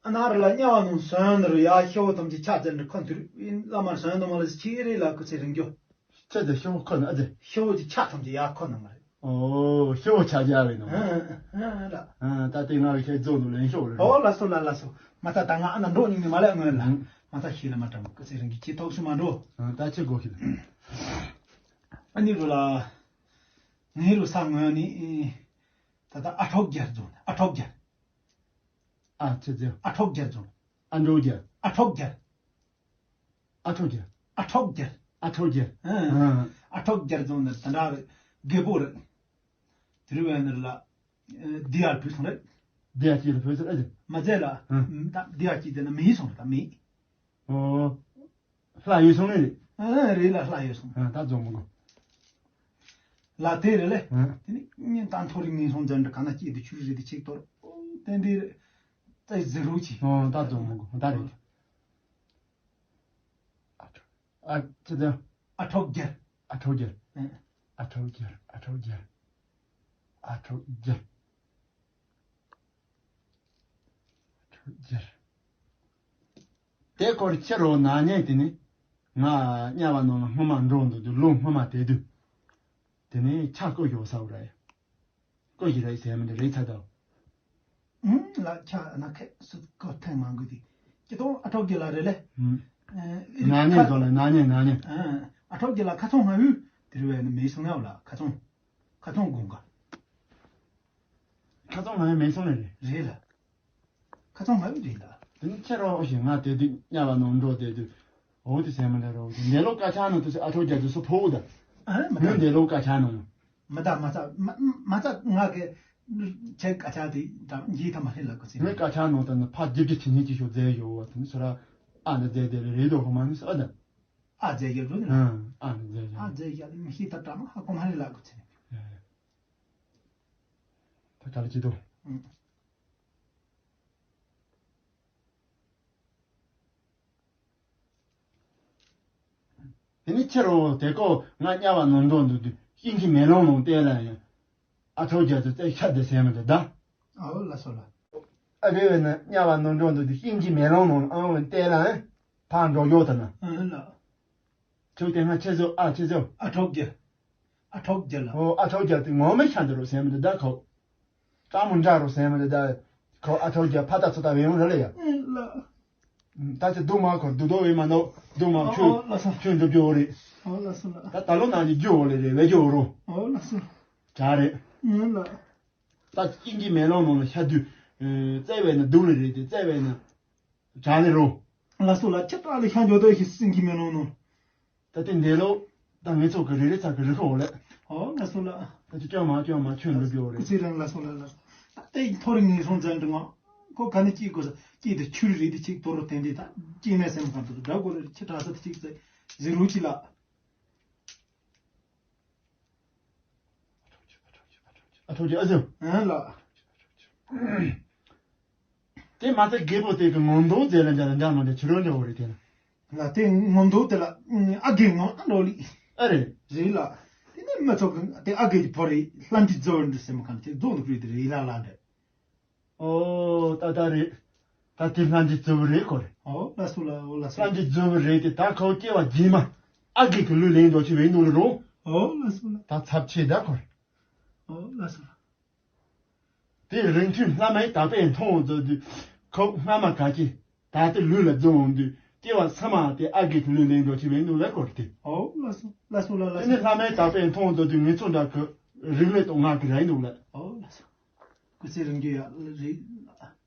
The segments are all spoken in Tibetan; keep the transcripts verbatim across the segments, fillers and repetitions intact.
ཨ་ན་རི་ལ་དམྱལ་བ་ནང་སོན་ནི་རུ་ཡ་ཤི་བོ་ཐམས་ཅད་ཆ་ཙེ་འདྲི་ཁོ་འདུར་བླ་མར་སོན་དུ་མ་ལ་ཁྱི་རི་ལ་སྐུ་ཚེ་རིང་རྒྱུ། ཁྱི་དེ་ཤི་བོ་ཁོ་ནི་ཨ་དེ། ཤི་བོ་གི་ཆ་ཐམས་ཅད་ཡ་ཁོ་ནི་མ་རེད། ཨོ་ཤི་བོ་ཆ་རྒྱ་རེད་ནོ། ཨ་ཨ་ཨ་ལ། ཨ་ད་དེ་ང་རི་ཁྱེད་རྫོགས་འདུག་ལན་ཤོག་རེད། ཨོ་ལ་སོ་ལ་ལ་སོ། མ་ད་ད་ང་ཨ་ན་འགྲོ་ཉིན་ནི་མ་ལས་སྔོན་ལ། ཨང་། མ་ད་ཤི་ལ་མ་དྲང་སྐུ་ཚེ་རིང་གི་ཁྱི་ཐོག་ཤི་མ་འགྲོ། ཨ་ད་ཁྱི་དགོས་ཤི་ལ། ཨ་ནི་རུ་ལ། ངའི་རུ་ས་ངོས་ནི། ད་ལྟ་ཨ་ཁྲོག་རྒྱལ་རྫོང་ཨ་ཁྲོག་རྒྱལ། ཨ་ཆི་ཟེར། ཨ་ཁྲོག་རྒྱལ་རྫོང་། ཨ་འགྲོ་རྒྱལ། ཨ་ཁྲོག་རྒྱལ། ཨ་ཁྲོག་རྒྱལ། ཨ་ཁྲོག་རྒྱལ། ཨ་ཁྲོག་རྒྱལ། ཨ་ཨ། ཨ་ཁྲོག་རྒྱལ་རྫོང་ནི་ད་འདྲ་རེད། རྒད་པོ་རེད། དེ་རུ་བས་ནི་ལ། འདི་ཡར་བུད་སོང་རེད། འདི་ཡར་སྐྱིད་ལ་བུད་སོང་རེད། མ་ཟད་ལ། ཨ་ད་འདི་ཡར་སྐྱིད་དེ་ན་མི་སོང་རེད་ད་མི། ཨོ། ལྷ་ཡོད་སོང་ནི་རེད། ཨ་རེད་ལ་ལྷ་ཡོད་སོང་། ཨ་ད་རྫོང་མི་དགོས། ལ་དེ་རེད་ལེ། ཨ་དེ་ནི་ངན་ད་མཐོ་རིས་ངན་སོང་འཛིན་གྲྭ་ག་ན་སྐྱིད་དུ་ཆུ་རེད་དེ་ཆིག་གཏོར། ཨོ་དེ་འདི་རེད། ཙེ་ཟི་རུ་ཆི། ཨོ་ད་རྫོང་མི་དགོས་ད་རེད། ཨ་ཆི་ཟེར། ཨ་ཁྲོག་རྒྱལ། ཨ་ཁྲོག་རྒྱལ། ཨ་ཨ་ཁྲོག་རྒྱལ། ཨ་ཁྲོག་རྒྱལ། ཨ་ཁྲོག་རྒྱལ། ཨ་ཁྲོག་རྒྱལ། དེ་སྐོར་ཕྱི་རུ་ན་ནས་དེ་ནི། ང་དམྱལ་བ་ནང་ལ་སྔོན་མ་འགྲོ་འདུག་དུས་ལོ་སྔོན་མ་དེ་དུས། དེ་ནི་ཆ་བསྐོ་ཞོག་ས་བ་ར་ཡ། བསྐོ་ཞིག་ར་ཡི་ཟེར་མི་འདི་རེད་ཚ་དོ། ཨུམ་ལ་ཆ་ན་ཁད་སུ་བསྐོ་ཐེངས་མང་གི་དེ། ཅི་ཏོང་ཨ་ཁྲོག་རྒྱལ་ལ་རེད་ལེ། ཨུམ། ཨེ་ན་ནས་ཁ་དོ་ལ་ན་ནས་ན་ནས། ཨ་ཨ་ཁྲོག་རྒྱལ་ལ་ཁ་ཚོང་ང་ཡུ། དེ་རུ་བས་ནི་མེད་སོང་ན་བ་ལ་ཁ་ཚོང་། ཁ་ཚོང་དགོང་ག་ཁ་ཚོང་ང་ཡུ་མེད་སོང་ནི་རེད། རེད་ལ། ཁ་ཚང་མ་བི་རེད་ད། དེ་ནི་ཁྱེད་རོགས་ཞེས་ང་དེ་དུས་དམྱལ་བ་ནང་འགྲོ་དེ་དུས། འོ་དེ་ཟེར་མི་འདྲ་རོགས་ཀྱི་འདས་ལོ་དཀར་ཆག་ནང་དུ་ཨ་ཁྲོག་རྒྱལ་དུ་སུ་ཕོག་ད། ཨ་མི་ད། ངའི་འདས་ལོ་དཀར་ཆག་ནང་། མི་ད་མ་ཚ་མ་མ་ཚ་ང་གི་ཁྱེད་དཀར་ཆག་དེ་ད་འགྱིས་ཐ་མ་ཧེ་ལ་གོ་ཚེ། ངའི་དཀར་ཆག་ནང་དུ་ནི་ཕ་རྒྱབ་ཀྱི་ཆི་ཉིད་ཀྱི་ཤོག་རྫས་ཡོད་བ་དེ་ནི་སུ་ར་ཨ་ནི་རྫས་དེ་རེད་དོ་ཧོ་མ་ནི་སུ་ཨ་ད། ཨ་རྫས་ཡོད་རོ་ནི། ཨ་ནི་རྫས་ཡོད། ཨ་རྫས་ཡོད་མི་ཤེས་ད་ད་མ་ཧ་གོ་མ་ཧེ་ལ་གོ་ཚེ། ད་ག་ལ་ཅི་དོ། དེ་ནི་ཁྱེད་རོ་དེ་ཀོ་ང་དམྱལ་བ་ནང་འགྲོ་འདུག་དུས་ཤིང་གི་མེ་ལོང་ནང་བལྟས་ལ་ཡང་ཨ་ཁྲོ་རྒྱ་ཚོ་རྩེ་ཤ་དེ་ཟེར་མི་འདུག་ད། ཨའོ་ལ་སོ་ལ། ཨ་རེ་བས་ན་དམྱལ་བ་ནང་འགྲོ་འདུག་དུས་ཤིང་གི་མེ་ལོང་ནང་ཨང་བས་བལྟས་ལ་ཡང་ཕར་འགྲོ་ཡོད་ད་ན། ཨ་ལ། ཁྱོད་དེ་སྔ་ཆེ་ཚོ་ཨ་ཆེ་ཚོ། ཨ་ཁྲོ་རྒྱ། ཨ་ཁྲོ་རྒྱ་ལ། ཨོ་ཨ་ཁྲོ་རྒྱ་དེ་ངོ་མ་ཤ་འདི་རོ་ཟེར་མི་འདུག་ད་ཁོ། ཀྲང་མོ་འདྲ་རོ་ཟེར་མི་འདུག་ད། ཁོ་ཨ་ཁྲོ་རྒྱ་ཕ་ད་ཚོ་ད་བེ་ཡོང་རེ་ལ་ཡ། ཨེ་ལ། ད་ཅི་སྡུག་མ་ཁོ་སྡུག་དོ་བེ་མ་ནོ་སྡུག་མ་ཨོ་ཁྱོད་ཨོ་ལ་སོ། ཁྱོད་འགྲུབ་རྒྱུ་འོ་རེད། ཨོ་ལ་སོ་ལ། ད་ད་ལོ་ནང་གི་རྒྱུ་འོ་ལེ་རེད་བེ་རྒྱུ་འོ་རོ། ཨོ་ལ་སོ། གྲ་རེད། ཨེ་ལ། ད་ཀིང་གི་མེ་ལོང་ནང་ལ་ཤ་དུས། རྩེ་བས་ན་སྡུག་ལེ་རེད་དེ་རྩེ་བས་ན། གྲ་ལེ་རོ། ལ་སོ་ལ་ཁྱེད་ད་ལེ་ཤ་འཇོག་དོ་ཤི་སིང་གི་མེ་ལོང་ནོ། ད་ལྟའི་འདས་ལོ། ད་ངེད་ཚོ་གི་རེ་རེ་ཚ་གི་རི་ཁ་འོ་ལེ། ཨོ་ལ་སོ་ལ། ད་ཅི་སྐྱོ་མ་སྐྱོ་མ་ཁྱོད་འགྲོ་རྒྱུ་འོ་རེད། ཁུ་ཚེ་རིང་ལ་སོ་ལ་ལ། ད་ལྟའི་མཐོ་རིང་ངེས་སོང་ཙན་དྲི་ང་། ཁོ་ག་ནས་སྐྱིད་དགོས་ས་སྐྱིད་དུ་ཆུ་རི་རི་དེ་ཅིག་དོ་རུ་བསྟན་དེ་ད་སྐྱིད་ནས་སེམས་གང་དུ་དགྲ་དགོས་རེ་ཁྱི་གྲྭ་ས་དེ་ཅིག་ཚེ་ཟི་རུ་ཅི་ལ། ཨ་ཐོག་ཅི་ཨ་ཟེར། ཨ་ལ། དེ་མ་ཚད་རྒད་པོ་དེ་གི་ངོ་མདོག་ཟེར་ལ་འདྲ་ལ་འདྲ་མ་འདྲ་ཕྱི་རོལ་འདྲ་བོ་རེད་དེ་ལ། ལ་དེ་ངོ་མདོག་དེ་ལ་ཨ་རྒས་ངོ་ཨ་འདྲ་ལི། ཨ་རེད། རེད་ལ། དེ་ནས་མི་ཚོགས་གི་དེ་ཨ་རྒས་ཀྱི་ཕོ་རེད་ལྷམ་གྱི་རྫི་བོ་འདྲ་ཟེར་མ་གང་དེ་རྫོགས་འདུག་རེད་དེ་རེད་ལ་ལ་འདྲ། ཨོ་ད་ད་རེད། ད་དེ་ལྷམ་གྱི་རྫི་བོ་རེད་ཁོ་རེད། ཨོ་ལ་སུ་ལ་ཨོ་ལ་སུ། ལྷམ་གྱི་རྫི་བོ་རེད་དེ་ད་ཁོ་སྐྱེ་བ་རྗེས་མ་ཨ་རྒས་ཀྱི་ལུས་ལེན་འདོག་ཅི་བའི་ནོ་ལ་རོ། ཨོ་ལ་སུ་ལ། ད་ཚབས་ཆེ་ད་ཁོ་རེད། ཨོ་ལ་སུ་ལ། དེ་རིང་ཐུན་བླ་མའི་དག་པས་མཐོང་མཛོད་དུས། ཁོ་སྔ་མ་ག་ཅི། ད་ལྟའི་ལུས་ལ་འཛིན་འོང་དུས་སྐྱེ་བ་ཚང་མ་དེ་ཨ་རྒས་ཀྱི་ལུས་ལེན་འགྲོ་ཆེ་བའི་འདུག་ལས་སྐོར་ཏེ། ཨོ་ལ་སོ་ལ་སོ་ལ་ལ་དེ་ནི་སོ། བླ་མའི་དག་པས་མཐོང་མཛོད་དུས་ངེད་ཚོ་འདྲ་གི་རིགས་ལས་དང་ང་གི་ར་ཡིན་འདུག་ལ། ཨོ་ལ་སོ། སྐུ་ཚེ་རིང་རྒྱུ་ཡ་རེད།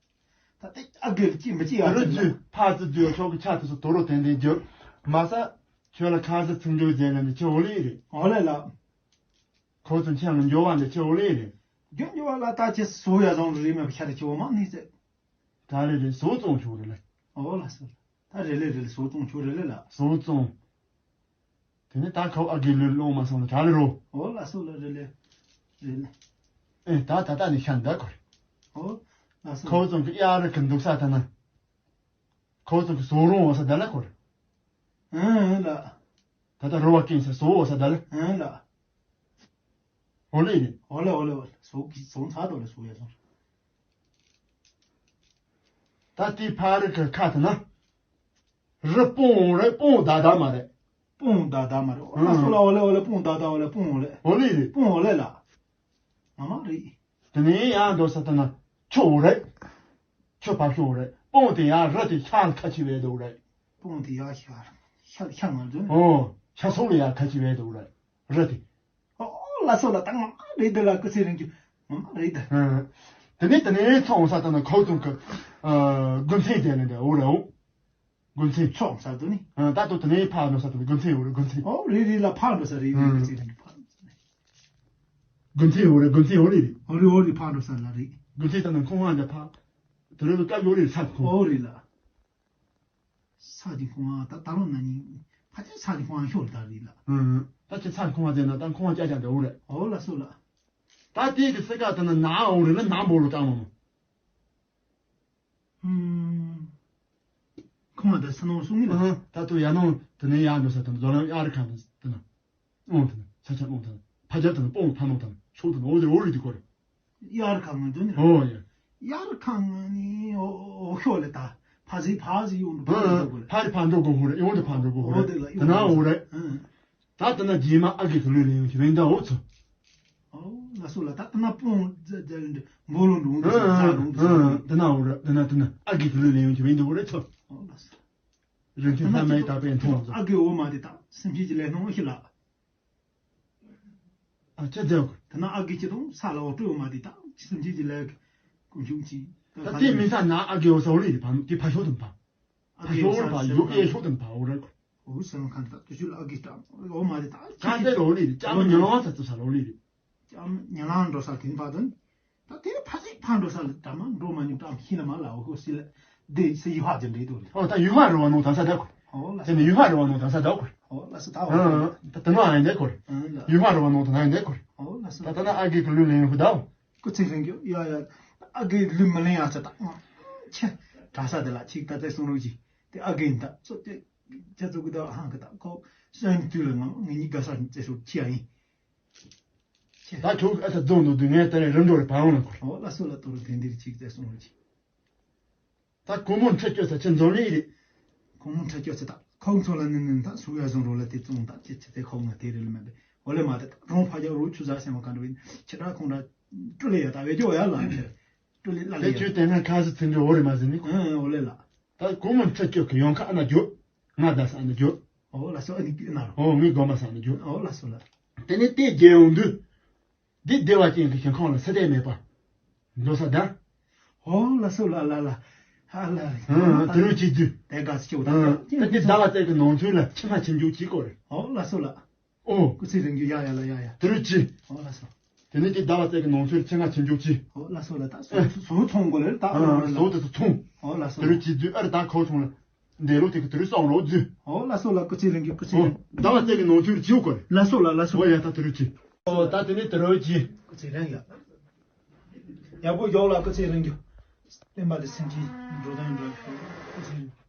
ད་ལྟའི་ཨ་རྒས་ལ་སྐྱེ་མི་སྐྱེ་ཡ་དུ་རུ་རེད་རྫུས་ལ། ཕ་ཙི་རྫུས་ཆོག་གི་ཆ་དུ་སོ་དོ་རུ་དན་དན་རྒྱུ། མ་ས། ཁྱོད་ལ་ཁ་ཟས་ཚིག་འབྲུ་ཟས་ལ་འདི་ཆེ་འོ་ལེ་རེད། ཨོ་ལེ་ལ། ཁོ་ཚོ་མཆན་ལ་འགྱོ་བ་འདི་ཆེ་འོ་ལེ་རེད། རྒྱུ་འགྱོ་བ་ལ་ད་ཁྱེད་སུ་ཡ་བཟང་རུ་རེད་མེད་པ་ཤ་རེ་ཆེ་འོ་མ་ནི་ཟེར། ད་རེ་རེ་སོ་བཙོང་ཆོག་རེད་ལ། ཨོ་ལ་སོ། ད་རེ་ལེ་རེ་ལེ་སོ་བཙོང་ཆོག་རེ་ལེ་ལ། སོ་བཙོང་། དེ་ནས་ད་ཁའོ་ཨ་རྒས་ལུས་སློང་མ་སོང་ལ་ད་རེ་རོ། ཨོ་ལ་སོ་ལ་རེ་ལེ། རེ་ལེ། ཨེ་ད་ད་ད་ནི་ཤ་འདའ་གོ་རེད། ཨོ་ལ་སོ། ཁའོ་ཙོང་གི་ཨ་ར་གི་འདུག་ས་ད་ན། ཁོ་ཚོ་གི་བཟོ་རུང་འོ་ས་ད་ལ་ཁོར། ཨང་ལ། ད་ལྟ་རོ་བ་ཀིང་ས་བཟོ་འོ་ས་ད་ལ། ཨང་ལ། འོ་ལེ་ནི། འོ་ལེ་འོ་ལེ་འོ་ལེ་བཟོ་གི་བཟོ་ཚར་དོ་ལེ་བཟོ་ཡ་བཟོ། ད་ ད་དེའི་ཕ་རི་གི་ཁ་དེ་ན། རི་སྤུངས་རེད། སྤུངས་ད་ད་མ་རེད། སྤུངས་ད་ད་མ་རེད། ཨོ་ལ་སོ་ལ། ཨོ་ལེ་ཨོ་ལེ། སྤུངས་ད་ད། ཨོ་ལེ། སྤུངས་ཨོ་ལེ། ཨོ་ལེ་རེད། སྤུངས་ཨོ་ལེ་ལ། ང་མ་རེད། དེ་ནས་ཡང་འགྲོ་ས་དེ་ན་ཆུ་ཨོ་རེད། ཆུ་ཕ་ཤོ་ཨོ་རེད། སྤུངས་དེ་ཡང་རི་དེ་ཤར་ཁ་ཆེ་བའི་དུ་རེད། སྤུངས་དེ་ཡང་ཤར་ཤར་ཤར་ང་ཚོ་ནི། ཨོ་ཤར་སོང་ལ་ཡང་ཁ་ཆེ་བའི་དུ་རེད། རི་དེ། ཨོ་ལ་སོ་ལ། ད་ང་མ་རེད་དེ་ལ། སྐུ་ཚེ་རིང་རྒྱུ་ང་མ་རེད་དེ། ཨ། དེ་ནས་དེ་ནས་ཚོང་ས་དེ་ན་ཁོ་ཚོ་གི་ཨ་དགུན་ཚན་དེ་ནས་འདྲ་ཨོ་རེད། ཨོ། དགུན་ཚན། ཚོང་ས་དེ་ནི། ཨ། ད་དུ་དེ་ནས་ཕར་འགྲོ་ས་དེ་ནི་དགུན་ཚན་ཡོད་རེད། དགུན་ཚན། ཨོ་རེད་རེད་ལ། ཕར་འགྲོ་ས་རེད་རེད། ཨ། དགུན་ཚན་རེད། ཕར་འགྲོ་ས་རེད། དགུན་ཚན་ཡོད་རེད། དགུན་ཚན་ཡོད་རེད་རེད། ཨོ་རེད་ཨོ་རེད། ཕར་འགྲོ་ས་ལ་རེད། དགུན་ཚན་ད་ནི་ཁོང་ཧ་འདྲ་ཕར་དེ་རེད། སྐབས་ཡོད་རེད། ས་ཁོ། ཨོ་རེད་ལ། ས་དེ་ཁོང་ད་ད་ལོ་ན་ནི་ཕ་ཆེ་ས་དེ་ཁོང་ཤོར་ད་རེད་ལ། ཨ། ད་ཆེ་ས་ཁོང་དེ་ན་ད་ཁོང་ཅག་ཅག་འདྲ་ཨོ་རེད། ཨོ་ལ་སོ་ལ། ད་དེ་གི་སེ་ཀ་དེ་ན་ནག་ཨོ་རེད་ལ། ནག་འབོ་ལོ་ཀྲང་མོ། ཁོང་ད་ས་ནང་སོང་ངི་ལ། ཨ། ད་དུ་ཡ་ནང་དེ་ནས་ཡར་འགྲོ་ས་དང་རྡོ་ལམ་གཡར་ཁང་དང་དེ་ན། ཨོང་དེ་ན་ཆ་ཆ་ཨོང་དེ་ན་ཕ་རྒྱབ་དེ་ན་སྤོང་ཕ་ནང་དེ་ན་ཤོག་དེ་ན་ཨོ་དེ་ཨོ་རི་དེ་ཀོ་རེ། གཡར་ཁང་ང་འདོན་ནི། ཨོ་ཡ། གཡར་ཁང་ང་ནི་ཨོ་ཨོ་ཤོག་ལེ། ད་ཕ་ཟི་ཕ་ཟི་ཡོང་དུ་ཕ་ཨ། ཟི་ཀོ་ལེ། ཕ་རི་ཕ་འགྲོ་གོ་ཧོ་རེ། ཨོ་དེ་ཕ་འགྲོ་གོ་ཧོ་རེ། ཨོ་དེ་ལ་དེ་ན་ཨོ་རེ། ཨ། ད་དེ་ན་རྗེས་མ་ཨ་གི་གི་ལུས་ལེན་ཡོང་གི་རེད་འདྲ་ཨོ་ཚོ། ཨོ་ལ་སོ་ལ། ད་དེ་ན་སྤུངས་མཛད་མཛད་འབོ་ལོ་འགྲོ་འདུག་ཟེར་འཛག་འགྲོ་འདུག་ཟེར། དེ་ན་འོ་ར། དེ་ན་དེ་ན་ཨ་གི་གི་ལུས་ལེན་ཡོང་གི་རེད་འདུག་རེད་ཚོ། ཨོ་ལ་སོ། རིན་ཆེན་ལྷ་མོའི་དར་པས་མཐོང་ཟེར། ཨ་གི་འོ་མ་དེ་དག་སེམས་ཅན་གྱི་ལས་སྣང་ཞིག་ལ། ཨ་ཅེ་ཛེ་གོ། དེ་ན་ཨ་གི་ཅི་དང་ས་ལ་འོ་སྤྲོད་འོ་མ་དེ་དག་སེམས་ཅན་གྱི་ལས་ཀྱི་ཀུན་འབྱུང་ཅིག་ད་དེ་མིན་ས་ན་ཨ་གི་འོ་ས་འོ་ལི་རེད་པ། དེ་ཕ་ཤོག་དང་པ། ཕ་ཤོག་འོ་རེད་པ། ཡོ་ཨེ་ཤོག་དང་པ་འོ་རེད་གོ། འོ་ས་ལ་ཁ་འདི་དག་དུ་ཅུ་ལ་ཨ་གི་ཀྲམ་འོ་མ་དེ་དག་ཁ་ཟེར་འོ་ལི་རེད། ཅམ་ཉ་ལང་ས་ཚུ་ས་ལ་འོ་ལི་རེད། ཅམ་ཉ་ལང་འགྲོ་ས་དེ་ནི་ཕ་དོན། ད་དེ་ནི་ཕ་ཚིག་ཕ་འགྲོ་ས་ལ་ད་མ་འགྲོ་མ་ཉུང་ཀྲམ་ཤི་ལ་མ་ལ་འོ་ཧོ་སི་ལ་དེ་སི་ཡུ་ཧ་ཅན་རེད་དོ་རེད། ཨོ་ད་ཡུ་ཧ་རེ་བ་ནོ་ད་ས་ད་གོ། ཨོ་ལ་དེ་ནི་ཡུ་ཧ་རེ་བ་ནོ་ད་ས་ད་གོ། ཨོ་ལ་སི་ད་ཨོ། ཨ་ད་དེ་ནོ་ཨ་ཡིན་དེ་གོ་རེད། ཡུ་ཧ་རེ་བ་ནོ་ད་ན་ཡིན་དེ་གོ་རེད། ཨོ་ལ་སི་ད་ད་ན་ཨ་གི་གི་ལུས་ལེན་ཧུ་ད་ཨོ། སྐུ་ཚེ་རིང་རྒྱུ་ཡ་ཡ། ཨ་གི་ལུས་མི་ལེན་ཡ་ཆ་ད་ཨང་ཆེ། གྲྭ་ས་དེ་ལ་ཆིག་ད་ཚེ་སོང་རོགས་ཀྱི་དེ་ཨ་གི་ཡིན་ད་ཚོ་དེ་ཁྱེད་ཚོ་གི་ད་ཧང་གི་ད་ཁོ་སོན་དུས་ལ་ང་ངེད་གཉིས་དགའ་ས་ཚེ་སོ་ཁྱི་ཡ་ཡིན། ད་ཁྱོད་ཨ་ད་རྫོང་དུ་དུས་ངས་ད་རེས་རིམ་གྲོ་རེ་བང་བ་ལ་འཁོར། ཨོ་ལ་སོ་ལ་དོ་རུ་དེ་འདིར་ཆིག་ཚེ་སོང་རོགས་ཀྱི། ད་གོང་མོ་འཕྲད་སྐྱོད་ས་ཆེ་འཛོམས་ལེ་རེད། གོང་མོ་འཕྲད་སྐྱོད་ས་ད་ཁོང་ཚོ་ལ་ནི་ནི་ད་སུ་ཡ་བཟུང་རོགས་ལ་དེ་བཙོང་ད་ཅི་ཆེ་དེ་ཁོང་ང་དེ་རེད་ལ་མེད་པས། འོ་ལེ་མ་དེ་ད་རོང་ཕ་རྒྱ་རོ་ཆུ་ཟ་སེམས་མ་ག་འགྲོ་ཡིན་ཁྱེད་ར་ཁོང་ར་སྤྲུལ་ལེ་ཡ་ད་བེད་སྐྱོ་ཡ་ལ་ཁྱེད་སྤྲུལ་ལེ་ལ་ལེ་དེ་ཡ། ཁྱོད་དེ་སྔ་ཁ་སི་ཚིག་འགྲོ་འོ་རེ་མ་ཟིན་ནི་ཁོ། ཨ་འོ་ལེ་ལ། ད་གོང་མོ་འཕྲད་སྐྱོད་ཀྱི་ཡོང་ཁ་ཨ་ན་འགྱོ། ང་ད་ས་ཨ་ན་འགྱོ། འོ་ལ་སོ་ཨ་ནི་ཀི་ཨ་ན་རོ། འོ་ངའི་དགོན་པ་ས་ཨ་ན་འགྱོ། འོ་ལ་སོ་ལ། དེ་ནས་དེ་རྒྱལ་ཡོང་དུས། འདི་བདེ་བ་ཅན་གྱི་ཞིང་ཁམས་ལ་སྲེད་དེ་མེད་པ། འགྲོ་ས་དང་། ཧོ་ལ་སོ་ལ་ལ་ལ། ཧ་ལ། ཨང་། དེ་རུ་ཅི་དུས། དེ་ག་སི་ཆོ་ད། ཨང་། ད་འདི་ཟླ་བ་བརྩེགས་ཀྱི་ནང་ཚུལ་ལ་ཕྱི་མ་ཕྱི་འཇུག་གཅིག་གོ་རེད། ཧོ་ལ་སོ་ལ། ཨོ། སྐུ་ཚེ་རིང་རྒྱུ་ཡ་ཡ་ལ་ཡ་ཡ། དེ་རུ་ཅི། ཧོ་ལ་སོ། དེ་ནས་འདི་ཟླ་བ་བརྩེགས་ཀྱི་ནང་ཚུལ་ཕྱི་མ་ཕྱི་འཇུག་གཅིག་ཧོ་ལ་སོ་ལ་ད་སོ་སོ་ཚོང་གོ་ལེ་ད། ཨང་། སོ་དེ་ཚོ་ཚོང་། ཧོ་ལ་སོ། དེ་རུ་ཅི་དུས་ཨ་རི་ད་ཁོ་ཚོང་ལ། འདས་ལོ་དེ་གི་དུ་རུ་སོང་རོགས་རྫུས། ཨོ་ལ་སོ་ལ་སྐུ་ཚེ་རིང་གི་སྐུ་ཚེ་ཨོ། རིང་། ཟླ་བ་བརྩེགས་ཀྱི་ནང་ཚུལ་རེ་བྱེད་དགོས་རེད། ལ་སོ་ལ་ལ་སོ། ཨོ་ཡ་ད་དུ་རུ་ཅི། ཨོ་ད་དེ་ནས་དུ་རུ་ཅི། སྐུ་ཚེ་རིང་ཡ། ཡག་པོ་ཡོད་ལ་སྐུ་ཚེ་རིང་གི། བསྟན་པ་དེ་སེམས་ཀྱི་འགྲོ་དོན་འགྲོ་ཤོག་སྐུ་ཚེ་རིང་།